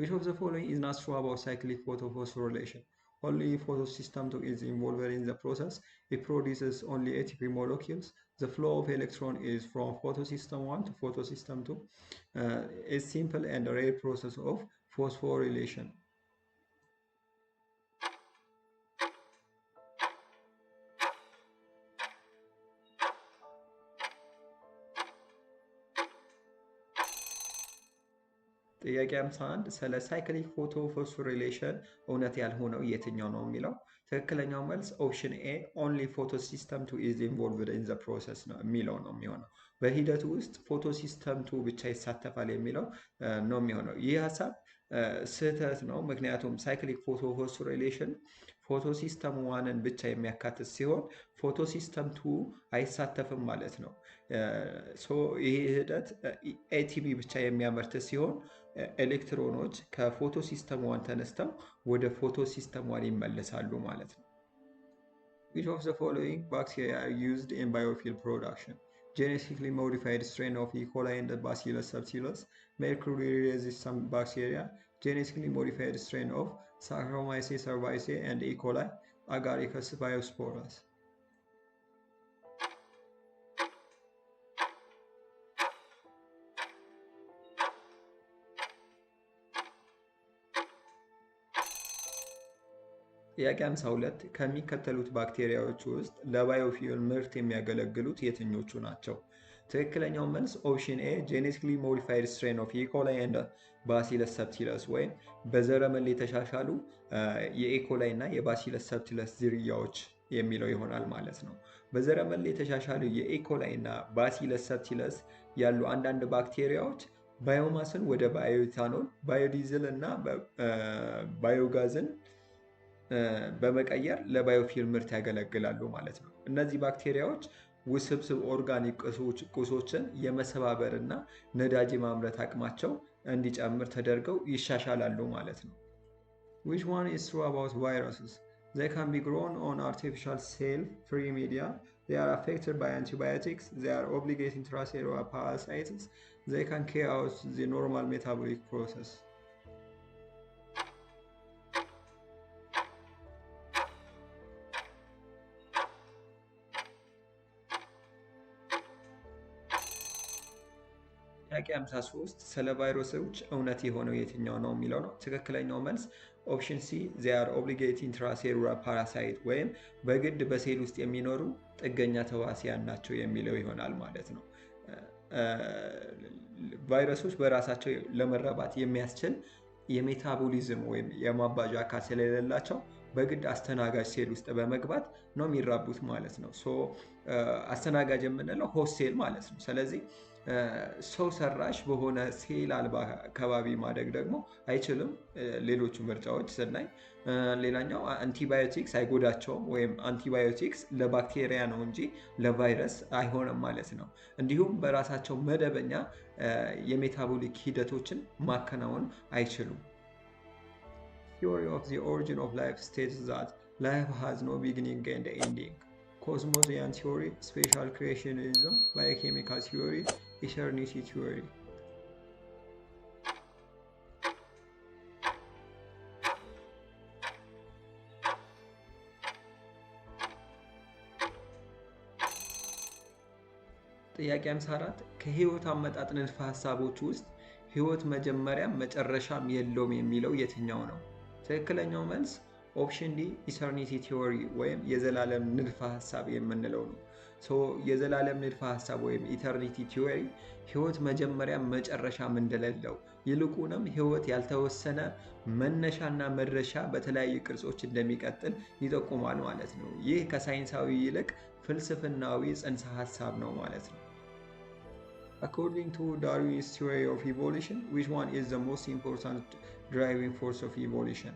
Which of the following is not true about cyclic photophosphorylation? Only photosystem 2 is involved in the process. It produces only ATP molecules. The flow of electron is from photosystem 1 to photosystem 2. It's simple and a rare process of phosphorylation. ጥያቄ 51 ስለ cyclic photophosphorylation እውነት ያልሆነው የትኛው ነው የሚለው ትክክለኛው መልስ option A only photosystem 2 is involved in the process ነው የሚለው ነው የሚሆነው። በሂደቱ ውስጥ photosystem 2 ብቻ ይሳተፋል የሚለው ነው የሚሆነው። ይህ ሀሳብ ስህተት ነው። ምክንያቱም cyclic photophosphorylation photosystem 1ን ብቻ የሚያካትት ሲሆን photosystem 2 አይሳተፍም ማለት ነው። So ይህ ሂደት ATP ብቻ የሚያመርት ሲሆን ኤሌክትሮኖች ከ photosystem 1 ተነስተው ወደ photosystem 1 ይመለሳሉ ማለት ነው። Which of the following bacteria are used in biofuel production? Genetically modified strain of E. coli and Bacillus subtilis, mercury resistant bacteria, genetically modified strain of Saccharomyces cerevisiae and E. coli, Agaricus bisporus. ጥያቄ 52 ከሚከተሉት ባክቴሪያዎች ውስጥ ለ biofuel ምርት የሚያገለግሉት የትኞቹ ናቸው? ትክክለኛው መልስ option A genetically modified strain of E. coli and Bacillus subtilis ወይም በዘረመል የተሻሻሉ የ E. coli እና የ Bacillus subtilis ዝርያዎች የሚለው ይሆናል ማለት ነው። በዘረመል የተሻሻሉ የ E. coli እና Bacillus subtilis ያሉ አንዳንድ ባክቴሪያዎች biomass ን ወደ bioethanol፣ biodiesel እና ባዮጋዝን በመቀየር ለ biofuel ምርት ያገለግላሉ ማለት ነው። እነዚህ ባክቴሪያዎች ውስብስብ organic ቁሶችን የመሰባበርና ነዳጅ የማምረት አቅማቸው እንዲጨምር ተደርገው ይሻሻላሉ ማለት ነው። Which one is true about viruses? They can be grown on artificial cell-free media. They are affected by antibiotics. They are obligate intracellular parasites. They can carry out the normal metabolic process. ጥያቄ 53 ስለ ቫይረሶች እውነት የሆነው የትኛው ነው የሚለው ነው። ትክክለኛው መልስ option C they are obligate intracellular parasite ወይም በግድ በሴል ውስጥ የሚኖሩ ጥገኛ ተዋሲያን ናቸው የሚለው ይሆናል ማለት ነው። ቫይረሶች በራሳቸው ለመራባት የሚያስችል የ metabolism ወይም የማባዣ አካል ስለሌላቸው በግድ አስተናጋጅ ሴል ውስጥ በመግባት ነው የሚራቡት ማለት ነው። So አስተናጋጅ የምንለው host cell ማለት ነው። ስለዚህ ሰው ሰራሽ በሆነ ሴል አልባ ከባቢ ማደግ ደግሞ አይችልም። ሌሎቹ ምርጫዎች ስናይ ሌላኛው አንቲባዮቲክስ አይጎዳቸውም ወይም አንቲባዮቲክስ ለባክቴሪያ ነው እንጂ ለቫይረስ አይሆንም ማለት ነው። እንዲሁም በራሳቸው መደበኛ የ metabolic ሂደቶችን ማከናወን አይችሉም። Theory of the origin of life states that life has no beginning and ending. Cosmozoan theory, special creationism, biochemical theory, eternity theory. ጥያቄ 54 ከህይወት አመጣጥ ንድፈ ሀሳቦች ውስጥ ህይወት መጀመሪያም መጨረሻም የለውም የሚለው የትኛው ነው? ትክክለኛው መልስ option D eternity theory ወይም የዘላለም ንድፈ ሀሳብ የምንለው ነው። So የዘላለም ንድፈ ሀሳብ ወይም eternity theory ህይወት መጀመሪያም መጨረሻም እንደሌለው ይልቁንም ህይወት ያልተወሰነ መነሻና መድረሻ በተለያዩ ቅርጾች እንደሚቀጥል ይጠቁማል ማለት ነው። ይህ ከሳይንሳዊ ይልቅ ፍልስፍናዊ ጽንሰ ሀሳብ ነው ማለት ነው። According to Darwin's theory of evolution, which one is the most important driving force of evolution?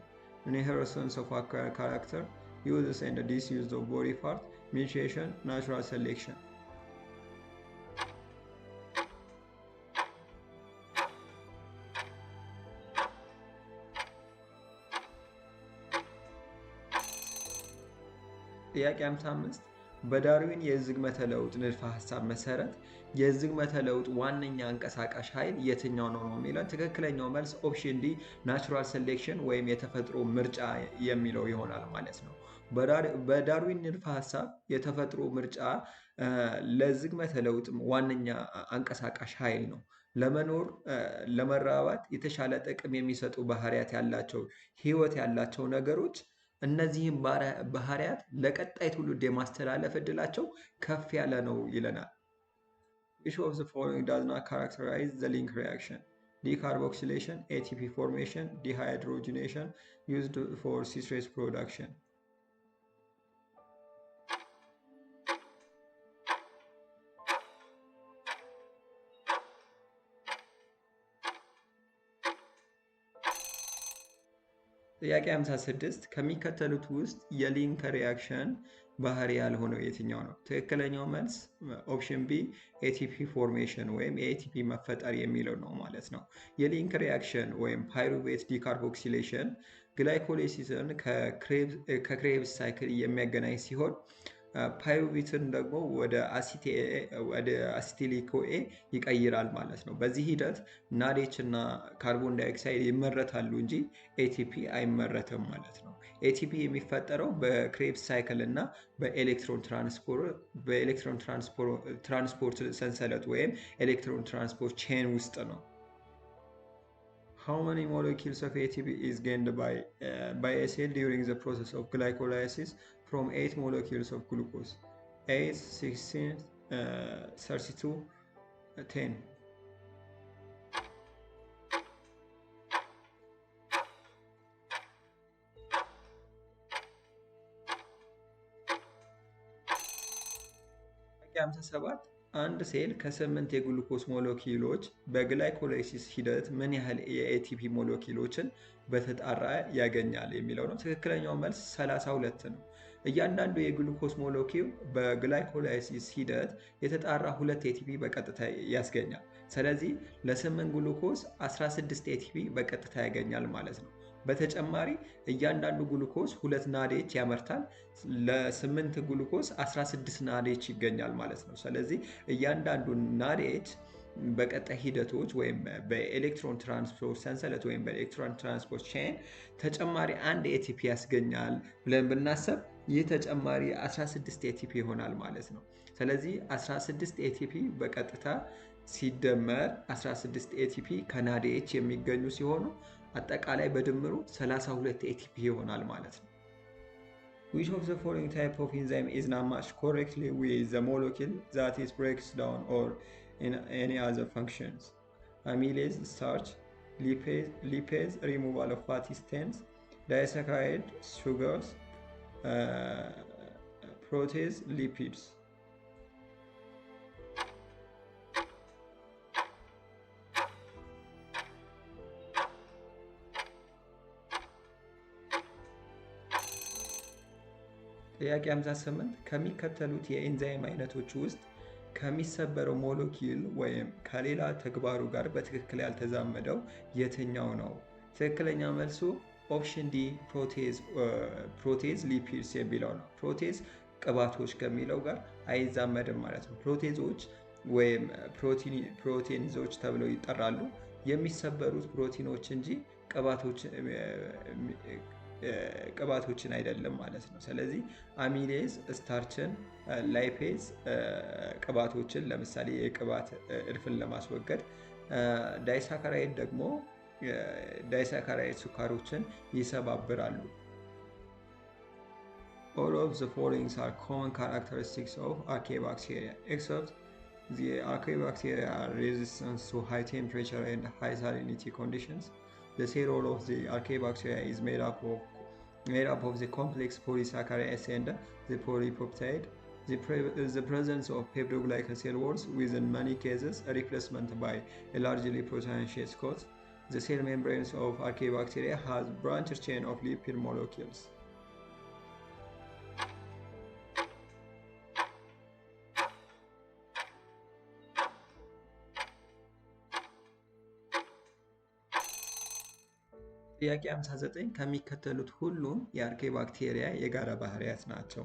Inheritance of acquired character, uses and disuse of body part, mutation, natural selection. ጥያቄ 55 በዳርዊን የዝግመተ ለውጥ ንድፈ ሀሳብ መሰረት የዝግመተ ለውጥ ዋነኛ አንቀሳቃሽ ኃይል የትኛው ነው ነው የሚለን። ትክክለኛው መልስ option D natural selection ወይም የተፈጥሮ ምርጫ የሚለው ይሆናል ማለት ነው። በዳርዊን ንድፈ ሀሳብ የተፈጥሮ ምርጫ ለዝግመተ ለውጥ ዋነኛ አንቀሳቃሽ ኃይል ነው። ለመኖር፣ ለመራባት የተሻለ ጥቅም የሚሰጡ ባህሪያት ያላቸው፣ ህይወት ያላቸው ነገሮች እነዚህን ባህሪያት ለቀጣይ ትውልድ የማስተላለፍ እድላቸው ከፍ ያለ ነው ይለናል። Which of the following does not characterize the link reaction? Decarboxylation, ATP formation, dehydrogenation, used for citrate production. ጥያቄ 56፣ ከሚከተሉት ውስጥ የ link reaction ባህሪ ያልሆነው የትኛው ነው? ትክክለኛው መልስ option B ATP formation ወይም የ ATP መፈጠር የሚለው ነው ማለት ነው። የ link reaction ወይም pyruvate decarboxylation glycolysis ን ከ Krebs cycle የሚያገናኝ ሲሆን pyruvate ን ደግሞ ወደ acetyl CoA ይቀይራል ማለት ነው። በዚህ ሂደት NADH እና carbon dioxide ይመረታሉ እንጂ ATP አይመረትም ማለት ነው። ATP የሚፈጠረው በ Krebs cycle እና በ electron transport ሰንሰለት ወይም electron transport chain ውስጥ ነው። How many molecules of ATP is gained by a cell during the process of glycolysis from 8 molecules of glucose? 8, 16, 32, 10. 57፣ አንድ ሴል ከስምንት የግሉኮስ ሞለኪውሎች በ glycolysis ሂደት ምን ያህል የ ATP ሞለኪውሎችን በተጣራ ያገኛል የሚለው ነው። ትክክለኛው መልስ 32 ነው። እያንዳንዱ የግሉኮስ ሞለኪውል በ glycolysis ሂደት የተጣራ ሁለት ATP በቀጥታ ያስገኛል። ስለዚህ ለስምንት ግሉኮስ 16 ATP በቀጥታ ያገኛል ማለት ነው። በተጨማሪ እያንዳንዱ ግሉኮስ ሁለት NADH ያመርታል። ለስምንት ግሉኮስ 16 NADH ይገኛል ማለት ነው። ስለዚህ እያንዳንዱ NADH በቀጣይ ሂደቶች ወይም በ electron transport ሰንሰለት ወይም በ electron transport chain ተጨማሪ አንድ ATP ያስገኛል ብለን ብናስብ ይህ ተጨማሪ 16 ATP ይሆናል ማለት ነው። ስለዚህ 16 ATP በቀጥታ ሲደመር 16 ATP ከ NADH የሚገኙ ሲሆኑ አጠቃላይ በድምሩ 32 ATP ይሆናል ማለት ነው። Which of the following type of enzyme is not matched correctly with the molecule that it breaks down or in any other functions? Amylase, starch, lipase, removal of fatty stains, disaccharide, sugars, protease, lipids. ጥያቄ 58፣ ከሚከተሉት የኤንዛይም አይነቶች ውስጥ ከሚሰበረው ሞለኪውል ወይም ከሌላ ተግባሩ ጋር በትክክል ያልተዛመደው የትኛው ነው? ትክክለኛ መልሱ option D protease lipids የሚለው ነው። Protease ቅባቶች ከሚለው ጋር አይዛመድም ማለት ነው። Protease ኦች ወይም proteinase ኦች ተብለው ይጠራሉ። የሚሰበሩት ፕሮቲኖች እንጂ ቅባቶችን አይደለም ማለት ነው። ስለዚህ amylase starch ን፣ lipase ቅባቶችን፣ ለምሳሌ የቅባት እድፍን ለማስወገድ፣ disaccharide ደግሞ disaccharide ስኳሮችን ይሰባብራሉ። All of the following are common characteristics of archaebacteria except the archaebacteria are resistant to high temperature and high salinity conditions. The cell wall of the archaebacteria is made up of the complex polysaccharides and the polypeptide. The presence of peptidoglycan cell walls with in many cases a replacement by a largely proteinaceous coat. The cell membranes of archaebacteria has branched chain of lipid molecules. ጥያቄ 59፣ ከሚከተሉት ሁሉም የ archaebacteria የጋራ ባህሪያት ናቸው።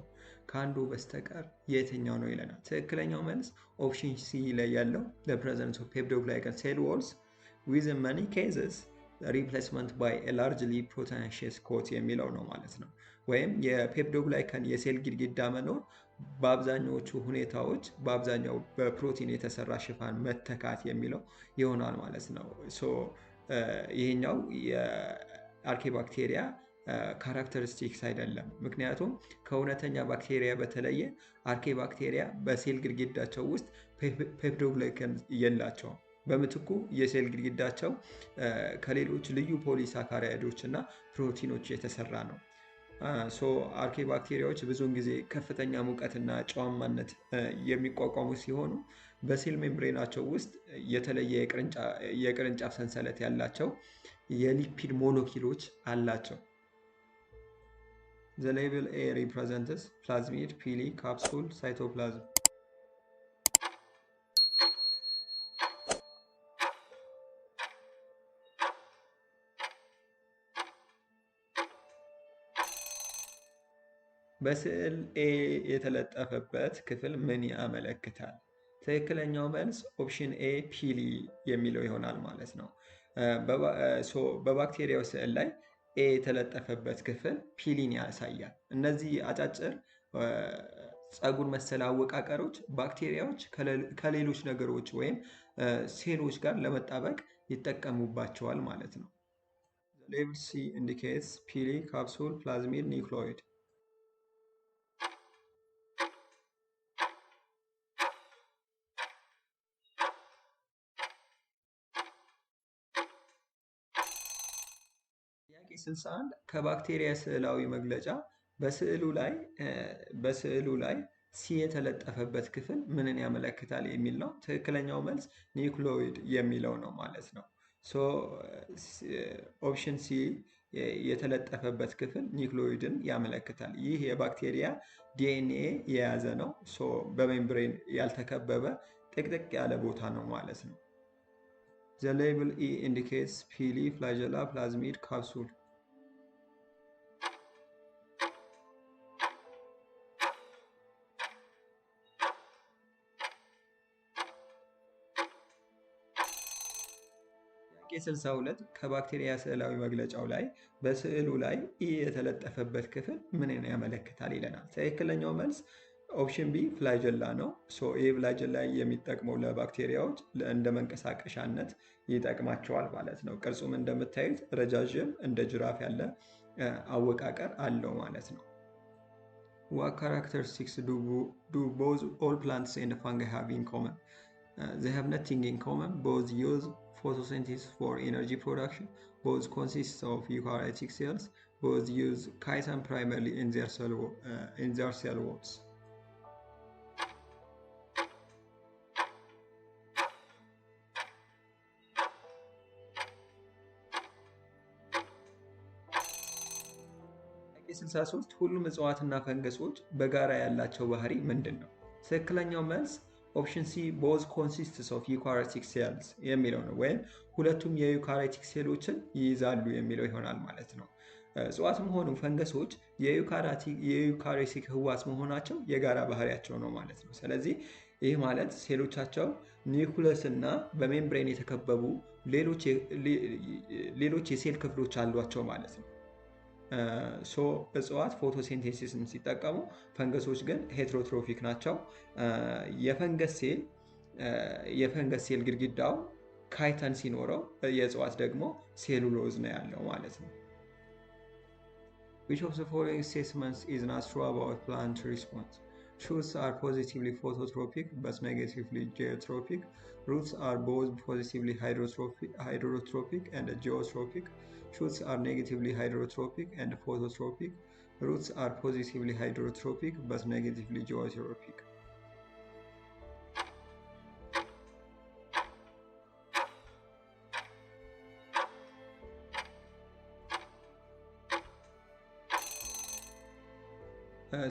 ከአንዱ በስተቀር የትኛው ነው ይለናል። ትክክለኛው መልስ option C ላይ ያለው the presence of peptidoglycan cell walls with in many cases replacement by a largely proteinaceous coat የሚለው ነው ማለት ነው። ወይም የ peptidoglycan የሴል ግድግዳ መኖር በአብዛኛዎቹ ሁኔታዎች በአብዛኛው በፕሮቲን የተሰራ ሽፋን መተካት የሚለው ይሆናል ማለት ነው። So ይሄኛው የ archaebacteria characteristics አይደለም። ምክንያቱም ከእውነተኛ ባክቴሪያ በተለየ archaebacteria በሴል ግድግዳቸው ውስጥ peptidoglycan የላቸውም። በምትኩ የሴል ግድግዳቸው ከሌሎች ልዩ polysaccharide ኦች እና ፕሮቲኖች የተሰራ ነው። So archaebacteria ዎች ብዙውን ጊዜ ከፍተኛ ሙቀትና ጨዋማነት የሚቋቋሙ ሲሆኑ በ cell membrane ኣቸው ውስጥ የተለየ የቅርንጫፍ ሰንሰለት ያላቸው የ lipid ሞለኪሎች አላቸው። The label A represents plasmid, pili, capsule, cytoplasm. በስዕል A የተለጠፈበት ክፍል ምን ያመለክታል? ትክክለኛው መልስ option A pili የሚለው ይሆናል ማለት ነው። በባክቴሪያው ስዕል ላይ A የተለጠፈበት ክፍል pili ን ያሳያል። እነዚህ አጫጭር ፀጉር መሰል አወቃቀሮች ባክቴሪያዎች ከሌሎች ነገሮች ወይም ሴሎች ጋር ለመጣበቅ ይጠቀሙባቸዋል ማለት ነው። Label C indicates pili, capsule, plasmid, nucleoid. ጥያቄ 61፣ ከባክቴሪያ ስዕላዊ መግለጫ በስዕሉ ላይ C የተለጠፈበት ክፍል ምንን ያመለክታል የሚል ነው። ትክክለኛው መልስ nucleoid የሚለው ነው ማለት ነው። So option C የተለጠፈበት ክፍል nucleoid ን ያመለክታል። ይህ የባክቴሪያ ዲኤንኤ የያዘ ነው። So በ membrane ያልተከበበ ጥቅጥቅ ያለ ቦታ ነው ማለት ነው። The label E indicates pili, flagella, plasmid, capsule. ጥያቄ 62፣ ከባክቴሪያ ስዕላዊ መግለጫው ላይ በስዕሉ ላይ E የተለጠፈበት ክፍል ምንን ያመለክታል ይለናል። ትክክለኛው መልስ option B flagella ነው። So ይህ flagella የሚጠቅመው ለባክቴሪያዎች እንደ መንቀሳቀሻነት ይጠቅማቸዋል ማለት ነው። ቅርጹም እንደምታዩት ረጃዥም እንደ ጅራፍ ያለ አወቃቀር አለው ማለት ነው። What characteristics do both all plants and fungi have in common? They have nothing in common. Both use photosynthesis for energy production. Both consist of eukaryotic cells. Both use chitin primarily in their cell walls. ጥያቄ 63፣ ሁሉም እጽዋትና ፈንገሶች በጋራ ያላቸው ባህሪ ምንድን ነው? ትክክለኛው መልስ option C both consists of eukaryotic cells የሚለው ነው። ወይም ሁለቱም የ eukaryotic ሴሎችን ይይዛሉ የሚለው ይሆናል ማለት ነው። እጽዋትም ሆኑ ፈንገሶች የ eukaryotic ህዋስ መሆናቸው የጋራ ባህሪያቸው ነው ማለት ነው። ስለዚህ ይህ ማለት ሴሎቻቸው ኒውክለስ እና በ membrane የተከበቡ ሌሎች የሴል ክፍሎች አሏቸው ማለት ነው። So እጽዋት photosynthesis ን ሲጠቀሙ፣ ፈንገሶች ግን heterotrophic ናቸው። የፈንገስ ሴል ግድግዳው chitin ሲኖረው የእጽዋት ደግሞ cellulose ነው ያለው ማለት ነው። Which of the following statements is not true about plant response? Shoots are positively phototropic but negatively geotropic. Roots are both positively hydrotropic and geotropic. Shoots are negatively hydrotropic and phototropic. Roots are positively hydrotropic but negatively geotropic.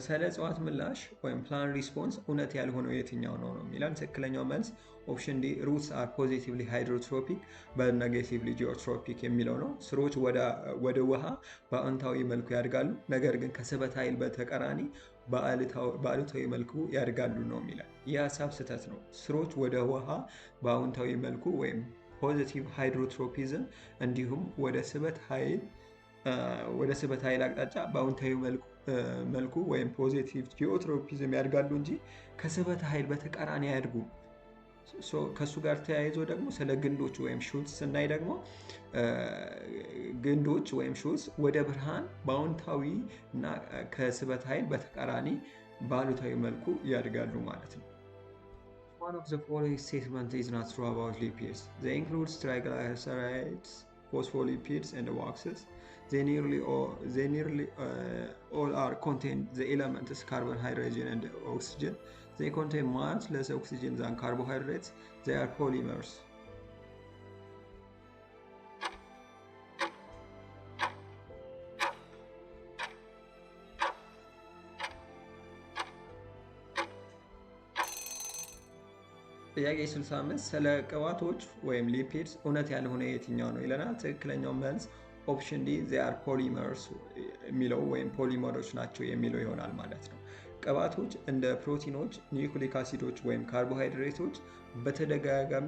ስለ እጽዋት ምላሽ ወይም plant response እውነት ያልሆነው የትኛው ነው ነው የሚለን። ትክክለኛው መልስ option D roots are positively hydrotropic but negatively geotropic የሚለው ነው። ስሮች ወደ ውሃ በአዎንታዊ መልኩ ያድጋሉ፣ ነገር ግን ከስበት ኃይል በተቃራኒ በአሉታዊ መልኩ ያድጋሉ ነው የሚለን። ይህ ሀሳብ ስህተት ነው። ስሮች ወደ ውሃ በአዎንታዊ መልኩ ወይም positive hydrotropism እንዲሁም ወደ ስበት ኃይል አቅጣጫ በአዎንታዊ መልኩ ወይም positive geotropism ያድጋሉ እንጂ ከስበት ኃይል በተቃራኒ አያድጉም። ከእሱ ጋር ተያይዞ ደግሞ ስለ ግንዶች ወይም shoots ስናይ ደግሞ ግንዶች ወይም shoots ወደ ብርሃን በአዎንታዊ እና ከስበት ኃይል በተቃራኒ በአሉታዊ መልኩ ያድጋሉ ማለት ነው። One of the following statement is not true about lipids. They include triglycerides, phospholipids, and waxes. They nearly all are contain the elements carbon, hydrogen, and oxygen. They contain much less oxygen than carbohydrates. They are polymers. ጥያቄ 65፣ ስለ ቅባቶች ወይም lipids እውነት ያልሆነ የትኛው ነው ይለናል። ትክክለኛው መልስ option D, they are polymers የሚለው ወይም polymer ኦች ናቸው የሚለው ይሆናል ማለት ነው። ቅባቶች እንደ ፕሮቲኖች፣ nucleic acid ኦች ወይም ካርቦሃይድሬቶች በተደጋጋሚ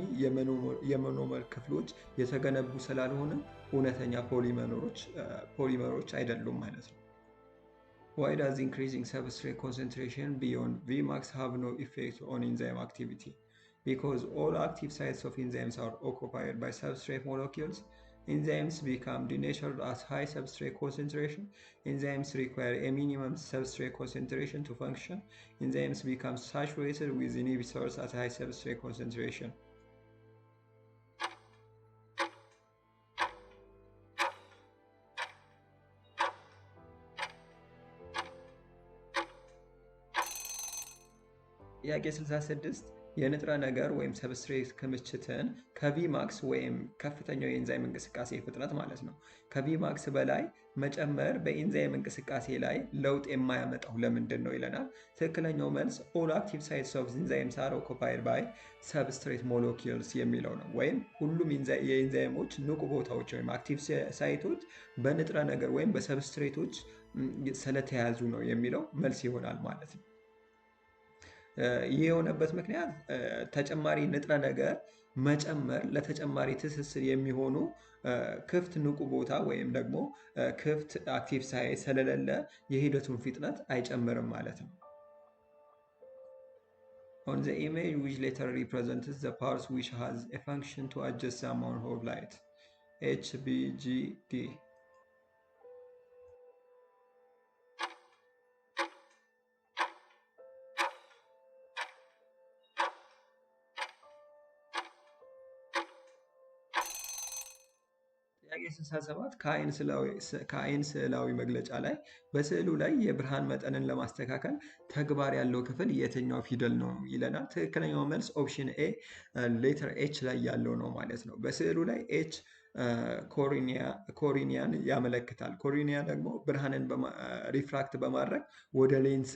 የ monomer ክፍሎች የተገነቡ ስላልሆነ እውነተኛ polymer ኦች አይደሉም ማለት ነው። Why does increasing substrate concentration beyond Vmax have no effect on enzyme activity? Because all active sites of enzymes are occupied by substrate molecules. Enzymes become denatured at high substrate concentration. Enzymes require a minimum substrate concentration to function. Enzymes become saturated with inhibitors at high substrate concentration. ጥያቄ 66፣ የንጥረ ነገር ወይም substrate ክምችትን ከ Vmax ወይም ከፍተኛው የኤንዛይም እንቅስቃሴ ፍጥነት ማለት ነው፣ ከ Vmax በላይ መጨመር በኤንዛይም እንቅስቃሴ ላይ ለውጥ የማያመጣው ለምንድን ነው ይለናል። ትክክለኛው መልስ all active sites of enzymes are occupied by substrate molecules የሚለው ነው። ወይም ሁሉም የኤንዛይሞች ንቁ ቦታዎች ወይም active site ኦች በንጥረ ነገር ወይም በ substrate ኦች ስለተያዙ ነው የሚለው መልስ ይሆናል ማለት ነው። ይህ የሆነበት ምክንያት ተጨማሪ ንጥረ ነገር መጨመር ለተጨማሪ ትስስር የሚሆኑ ክፍት ንቁ ቦታ ወይም ደግሞ ክፍት active site ስለሌለ የሂደቱን ፍጥነት አይጨምርም ማለት ነው። On the image, which letter represents the parts which has a function to adjust the amount of light? H, B, G, D. ጥያቄ 67፣ ከአይን ስዕላዊ መግለጫ ላይ በስዕሉ ላይ የብርሃን መጠንን ለማስተካከል ተግባር ያለው ክፍል የትኛው ፊደል ነው ይለናል። ትክክለኛው መልስ option A, letter H ላይ ያለው ነው ማለት ነው። በስዕሉ ላይ H cornea ን ያመለክታል። Cornea ደግሞ ብርሃንን refract በማድረግ ወደ ሌንስ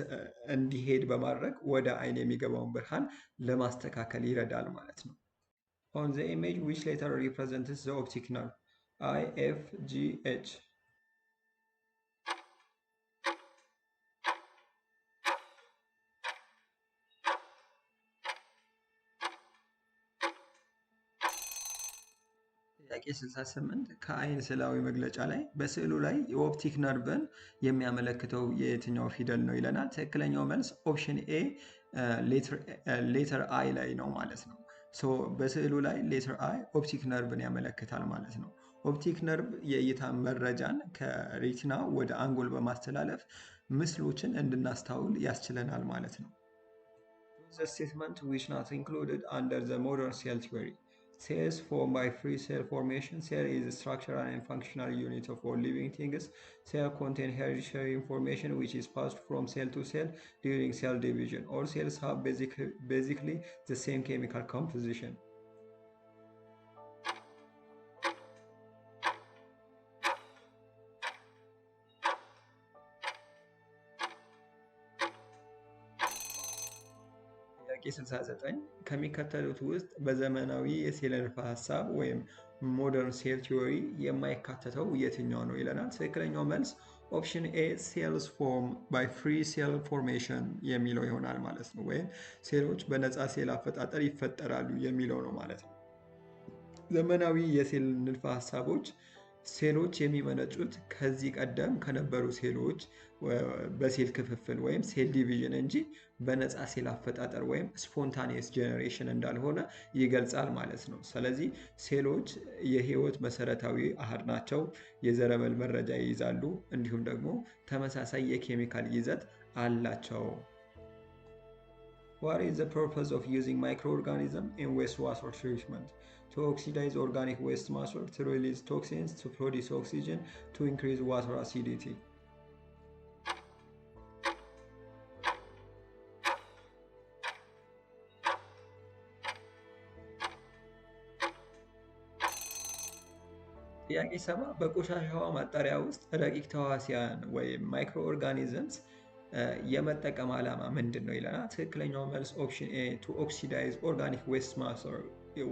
እንዲሄድ በማድረግ ወደ አይን የሚገባውን ብርሃን ለማስተካከል ይረዳል ማለት ነው። On the image, which letter represents the optic nerve? I, F, G, H. ጥያቄ 68፣ ከአይን ስዕላዊ መግለጫ ላይ በስዕሉ ላይ የ optic nerve ን የሚያመለክተው የየትኛው ፊደል ነው ይለናል። ትክክለኛው መልስ option A, letter I ላይ ነው ማለት ነው። በስዕሉ ላይ letter I optic nerve ን ያመለክታል ማለት ነው። Optic nerve የእይታ መረጃን ከ retina ወደ አንጎል በማስተላለፍ ምስሎችን እንድናስተውል ያስችለናል ማለት ነው። The statement which not included under the modern cell theory. Cells form by free cell formation. Cell is a structural and functional unit of all living things. Cell contain hereditary information which is passed from cell to cell during cell division. All cells have basically the same chemical composition. ጥያቄ 69፣ ከሚከተሉት ውስጥ በዘመናዊ የሴል ንድፈ ሀሳብ ወይም modern cell theory የማይካተተው የትኛው ነው ይለናል። ትክክለኛው መልስ Option A cells form by free cell formation የሚለው ይሆናል ማለት ነው። ወይም ሴሎች በነፃ ሴል አፈጣጠር ይፈጠራሉ የሚለው ነው ማለት ነው። ዘመናዊ የሴል ንድፈ ሀሳቦች ሴሎች የሚመነጩት ከዚህ ቀደም ከነበሩ ሴሎች በሴል ክፍፍል ወይም cell division እንጂ በነፃ ሴል አፈጣጠር ወይም spontaneous generation እንዳልሆነ ይገልጻል ማለት ነው። ስለዚህ ሴሎች የህይወት መሰረታዊ አሃድ ናቸው። የዘረመል መረጃ ይይዛሉ፣ እንዲሁም ደግሞ ተመሳሳይ የኬሚካል ይዘት አላቸው። What is the purpose of using microorganism in wastewater treatment? To oxidize organic waste matter, to release toxins, to produce oxygen, to increase water acidity. ጥያቄ 70፣ በቆሻሻ ውሃ ማጣሪያ ውስጥ ረቂቅ ተዋሲያን ወይም microorganisms የመጠቀም ዓላማ ምንድን ነው ይለናል። ትክክለኛው መልስ option A to oxidize organic waste matter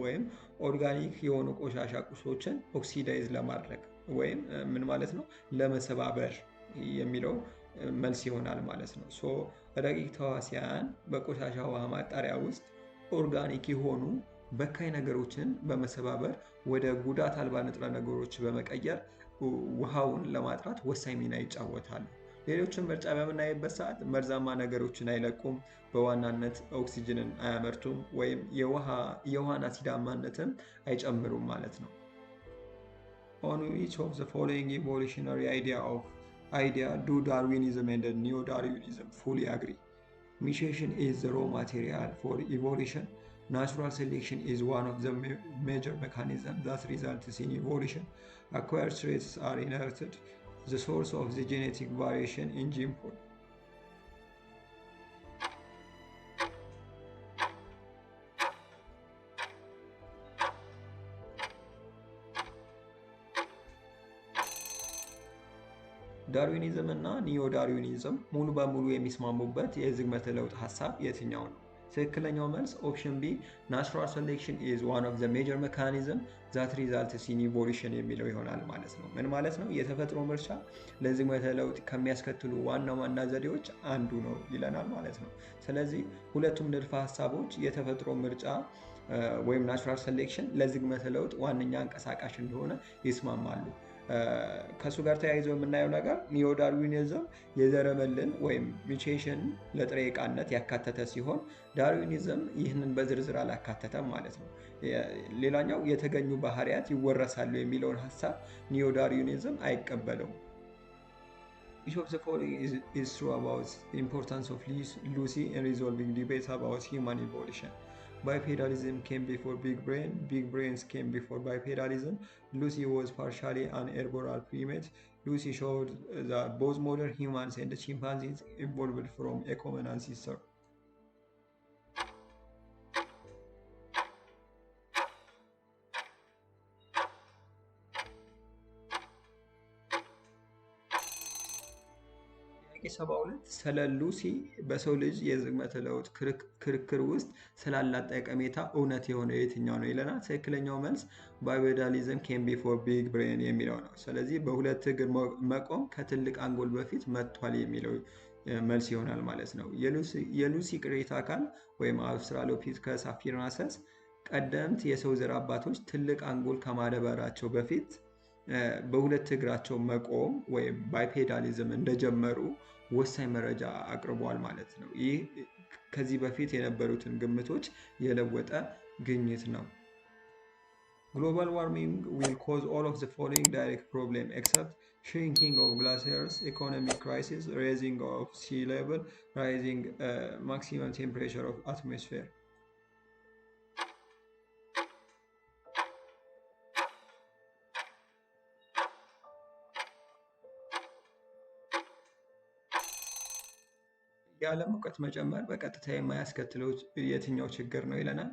ወይም organic የሆኑ ቆሻሻ ቁሶችን oxidize ለማድረግ ወይም ምን ማለት ነው፣ ለመሰባበር የሚለው መልስ ይሆናል ማለት ነው። So ረቂቅ ተዋሲያን በቆሻሻ ውሃ ማጣሪያ ውስጥ organic የሆኑ በካይ ነገሮችን በመሰባበር ወደ ጉዳት አልባ ንጥረ ነገሮች በመቀየር ውሃውን ለማጥራት ወሳኝ ሚና ይጫወታሉ። ሌሎችን ምርጫ በምናይበት ሰዓት መርዛማ ነገሮችን አይለቁም፣ በዋናነት ኦክሲጅንን አያመርቱም፣ ወይም የውሃን አሲዳማነትም አይጨምሩም ማለት ነው። On which of the following evolutionary idea do Darwinism and Neo-Darwinism fully agree? Mutation is the raw material for evolution. Natural selection is one of the major mechanisms that results in evolution. Acquired traits are inherited. The source of the genetic variation in gene pool. ዳርዊኒዝም እና ኒዮ ዳርዊኒዝም ሙሉ በሙሉ የሚስማሙበት የዝግመተ ለውጥ ሀሳብ የትኛው ነው? ትክክለኛው መልስ option B natural selection is one of the major mechanism that results in evolution የሚለው ይሆናል ማለት ነው። ምን ማለት ነው? የተፈጥሮ ምርጫ ለዝግመተ ለውጥ ከሚያስከትሉ ዋና ዋና ዘዴዎች አንዱ ነው ይለናል ማለት ነው። ስለዚህ ሁለቱም ንድፈ ሀሳቦች የተፈጥሮ ምርጫ ወይም natural selection ለዝግመተ ለውጥ ዋነኛ አንቀሳቃሽ እንደሆነ ይስማማሉ። ከእሱ ጋር ተያይዞ የምናየው ነገር ኒዮ ዳርዊኒዝም የዘረመልን ወይም mutation ለጥሬ ዕቃነት ያካተተ ሲሆን ዳርዊኒዝም ይህንን በዝርዝር አላካተተም ማለት ነው። ሌላኛው የተገኙ ባህሪያት ይወረሳሉ የሚለውን ሀሳብ ኒዮ ዳርዊኒዝም አይቀበለውም። Which of the following is true about the importance of Lucy in resolving debates about human evolution? Bipedalism came before big brain. Big brains came before bipedalism. Lucy was partially an arboreal primate. Lucy showed that both modern humans and chimpanzees evolved from a common ancestor. ጥያቄ 72፣ ስለ ሉሲ በሰው ልጅ የዝግመተ ለውጥ ክርክር ውስጥ ስላላት ጠቀሜታ እውነት የሆነ የትኛው ነው ይለናል። ትክክለኛው መልስ bipedalism came before big brain የሚለው ነው። ስለዚህ በሁለት እግር መቆም ከትልቅ አንጎል በፊት መጥቷል የሚለው መልስ ይሆናል ማለት ነው። የሉሲ ቅሪተ አካል ወይም Australopithecus afarensis ቀደምት የሰው ዘር አባቶች ትልቅ አንጎል ከማዳበራቸው በፊት በሁለት እግራቸው መቆም ወይም bipedalism እንደጀመሩ ወሳኝ መረጃ አቅርቧል ማለት ነው። ይህ ከዚህ በፊት የነበሩትን ግምቶች የለወጠ ግኝት ነው። Global warming will cause all of the following direct problem except shrinking of glaciers, economic crisis, raising of sea level, rising maximum temperature of atmosphere. የዓለም ሙቀት መጨመር በቀጥታ የማያስከትለው የትኛው ችግር ነው ይለናል።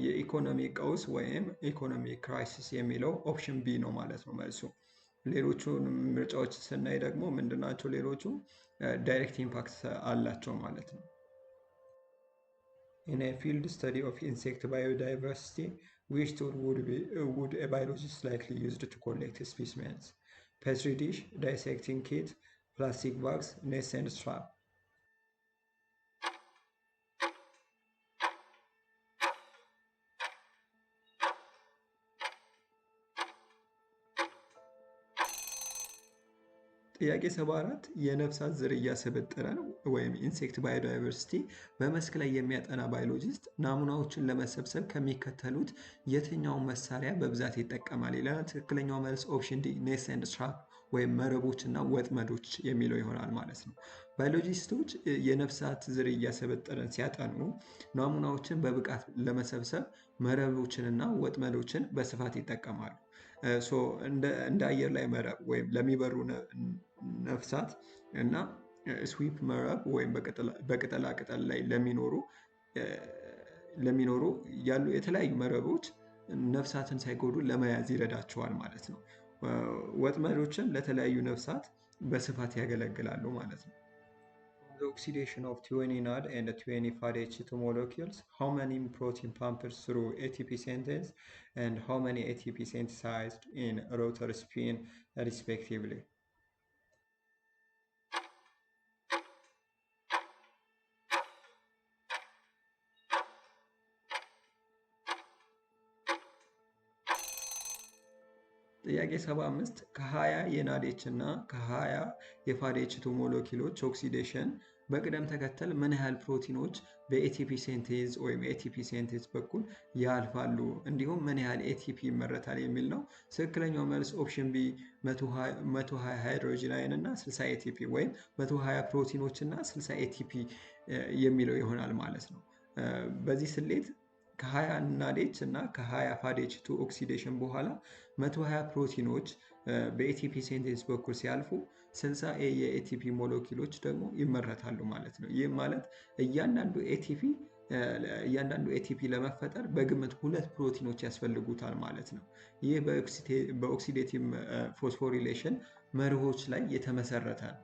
የኢኮኖሚ ቀውስ ወይም economy crisis የሚለው option B ነው ማለት ነው መልሱ። ሌሎቹን ምርጫዎች ስናይ ደግሞ ምንድናቸው? ሌሎቹ direct impact አላቸው ማለት ነው። In a field study of insect biodiversity, which tool would a biologist likely use to collect specimens? Petri dish፣ dissecting kit፣ plastic bags፣ nets and trap። ጥያቄ 74፣ የነፍሳት ዝርያ ስብጥርን ወይም insect biodiversity በመስክ ላይ የሚያጠና biologist ናሙናዎችን ለመሰብሰብ ከሚከተሉት የትኛውን መሳሪያ በብዛት ይጠቀማል ይለናል። ትክክለኛው መልስ option D nets and trap ወይም መረቦች እና ወጥመዶች የሚለው ይሆናል ማለት ነው። ባዮሎጂስቶች የነፍሳት ዝርያ ስብጥርን ሲያጠኑ ናሙናዎችን በብቃት ለመሰብሰብ መረቦችንና ወጥመዶችን በስፋት ይጠቀማሉ። እንደ አየር ላይ መረብ ወይም ለሚበሩ ነፍሳት እና sweep መረብ ወይም በቅጠላ ቅጠል ላይ ለሚኖሩ ያሉ የተለያዩ መረቦች ነፍሳትን ሳይጎዱ ለመያዝ ይረዳቸዋል ማለት ነው። ወጥመዶችም ለተለያዩ ነፍሳት በስፋት ያገለግላሉ ማለት ነው። The oxidation of 20 NAD and 20 FADH2 molecules, how many protein pumped through ATP synthase and how many ATP synthesized in rotor spin respectively? ጥያቄ 75፣ ከ20 የ NADH እና ከ20 የ FADH2 ሞለኪሎች oxidation በቅደም ተከተል ምን ያህል ፕሮቲኖች በ ATP synthase ወይም ATP synthase በኩል ያልፋሉ፣ እንዲሁም ምን ያህል ATP ይመረታል የሚል ነው። ትክክለኛው መልስ option B 120 hydrogen ion እና 60 ATP ወይም 120 ፕሮቲኖች እና 60 ATP የሚለው ይሆናል ማለት ነው። በዚህ ስሌት ከ20 NADH እና ከ20 FADH2 oxidation በኋላ 120 ፕሮቲኖች በ ATP synthase በኩል ሲያልፉ 60 የ ATP ሞለኪሎች ደግሞ ይመረታሉ ማለት ነው። ይህም ማለት እያንዳንዱ ATP ለመፈጠር በግምት ሁለት ፕሮቲኖች ያስፈልጉታል ማለት ነው። ይህ በ oxidative phosphorylation መርሆች ላይ የተመሰረተ ነው።